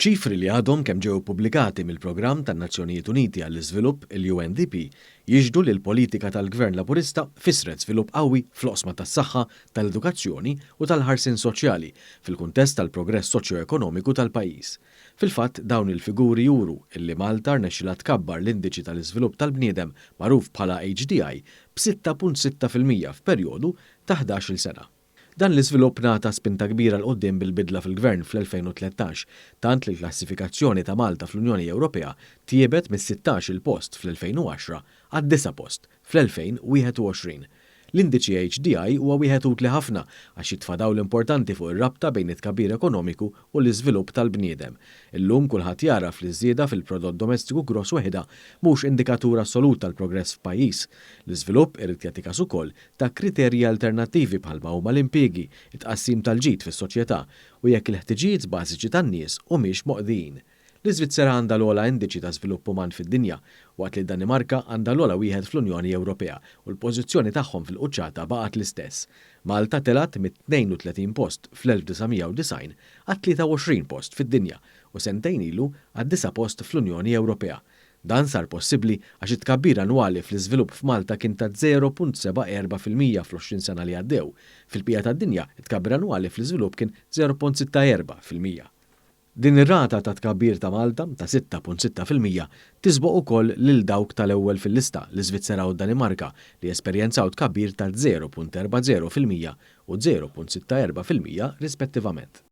Ċifri li għadhom kemm ġew ippubblikati mill-Programm tan-Nazzjonijiet Uniti għall-Iżvilupp, il-UNDP, jixhdu li l-politika tal-Gvern Laburista fissret żvilupp qawwi fl-oqsma tas-saħħa, tal-edukazzjoni u tal-ħarsien soċjali fil-kuntest tal-progress soċjoekonomiku tal-pajjiż. Fil-fatt, dawn il-figuri juru illi Malta rnexxilha tkabbar l-Indiċi tal-Iżvilupp tal-Bniedem magħruf bħala HDI b'6.6% f'perjodu ta' 11-il sena. Dan l-iżvilupp ngħata spinta kbira 'l quddiem bil-bidla fil-Gvern fl-2013, tant li l-klassifikazzjoni ta' Malta fl-Unjoni Ewropea tjiebet mis-sittax-il post fl-2010 għad-disa' post fl-2021. L-indiċi HDI huwa wieħed utli ħafna għax jitfa' dawl importanti fuq ir-rabta bejn it-tkabbir ekonomiku u l-iżvilupp tal-bniedem. Illum kulħadd jagħraf li ż-żieda fil-prodott domestiku gross waħidha mhux indikatur assolut tal-progress f'pajjiż. L-iżvilupp irid jagħti każ ukoll ta' kriterji alternattivi bħalma huma l-impiegi, it-tqassim tal-ġid fis-soċjetà u jekk il-ħtiġijiet bażiċi tan-nies humiex moqdijin. L-Iżvizzera għandha l-ogħla indiċi ta' żvilupp uman fid-dinja, waqt li d-Danimarka għandha l-ogħla wieħed fl-Unjoni Ewropea u l-pożizzjoni tagħhom fil-quċċata baqgħet l-istess. Malta telgħet mit-32 post fl-1990 għat-23 post fid-dinja u sentejn ilu għad-disa' post fl-Unjoni Ewropea. Dan sar possibbli għax it-tkabbir annwali fl-iżvilupp f'Malta kien ta' 0.74% fl-20 sena li għaddew. Fil-bqija tad-dinja, it-tkabbir annwali fl-iżvilupp kien 0.64%. Din ir-rata ta' tkabbir ta' Malta, ta' 6.6%, tisboq ukoll lil dawk tal-ewwel fil-lista, l-Iżvizzera u d-Danimarka, li esperjenzaw tkabbir ta' 0.40% u 0.64% rispettivament.